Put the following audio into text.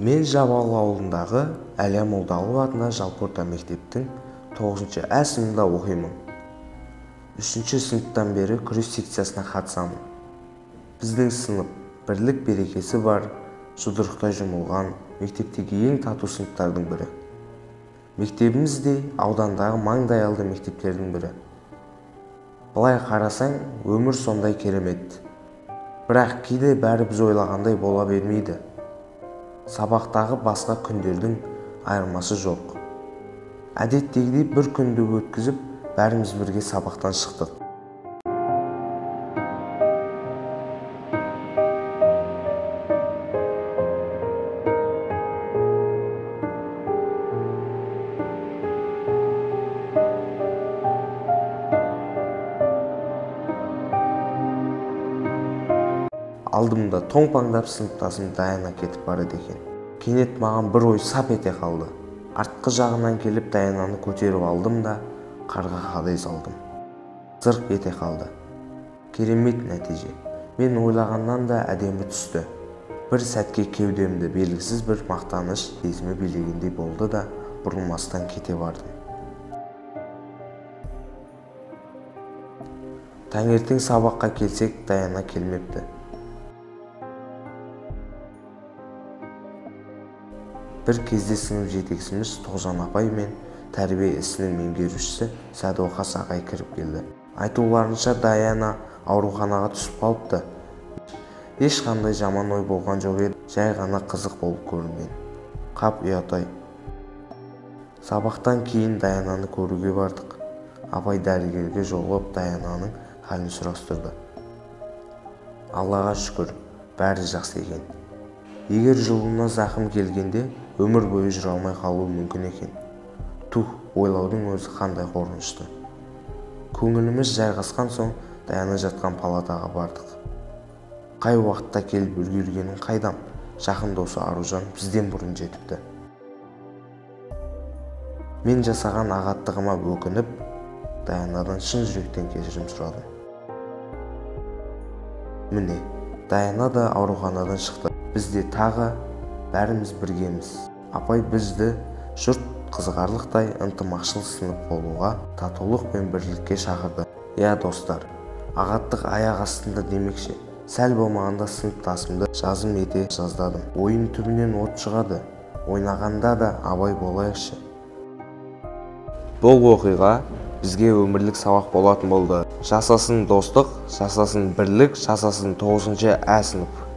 Мен Жабалы ауылындағы Әлия Молдағұлова атындағы жалпы орта мектептің 9-шы ә сыныбында оқимын. 3-ші сыныптан бері күрес секциясына қатысамын. Біздің сынып бірлік берекесі бар, жұдырықтай жұмылған мектептегі ең тату сыныптардың бірі. Мектебіміз де аудандағы маңдайалды мектептердің бірі. Былай қарасаң, өмір сондай керемет. Бірақ кейде бәрі біз ойлағандай бола бермейді. Сабақтағы басқа күндердің айырмасы жоқ. Әдеттегідей бір күнді өткізіп, бәріміз бірге сабақтан шықтық. Алдымда томпаңдап сыныптасым Даяна кетіп барады екен. Кенет маған бір ой сап ете қалды. Артқы жағынан келіп Даянаны көтеріп алдым да қарға қадай салдым. Зырқ ете қалды. Керемет нәтиже. Мен ойлағаннан да әдемі түсті. Бір сәтке кеудемді белгісіз бір мақтаныш сезімі билегендей болды да бұрылмастан кете бардым. Таңертең сабаққа келсек, Даяна келмепті. Бір кезде сынып жетекшіміз Тоғжан апай мен тәрбие ісінің меңгерушісі Сәдуақас ағай кіріп келді. Айтуларынша Даяна ауруханаға түсіп қалыпты. Ешқандай жаман ой болған жоқ еді, жай ғана қызық болып көрінген. Қап ұят-ай. Сабақтан кейін Даянаны көруге бардық. Апай дәрігерге жолығып Даянаның халін сұрастырды. Аллаға шүкір, бәрі жақсы екен. Егер жұлынына зақым келгенде, өмір бойы жүре алмай қалуы мүмкін екен. Тух, ойлаудың өзі қандай қорқынышты. Көңіліміз жайғасқан соң Даяна жатқан палатаға бардық. Қай уақытта келіп үлгергенін қайдам, жақын досы Аружан бізден бұрын жетіпті. Мен жасаған ағаттығыма өкініп, Даянадан шын жүректен кешірім сұрадым. Міне, Даяна да ауруханадан шықты. Біз де тағы бәріміз біргеміз. Апай бізді жұрт қызығарлықтай ынтымақшыл сынып болуға, татулық пен бірлікке шақырды. Иә, достар, ағаттық аяқ астында демекші, сәл болмағанда сыныптасымды жазым ете жаздадым. Ойын түбінен от шығады, ойнағанда да абай болайықшы. Бұл оқиға бізге өмірлік сабақ болатын болды. Жасасын достық, жасасын бірлік, жасасын 9-шы ә сынып.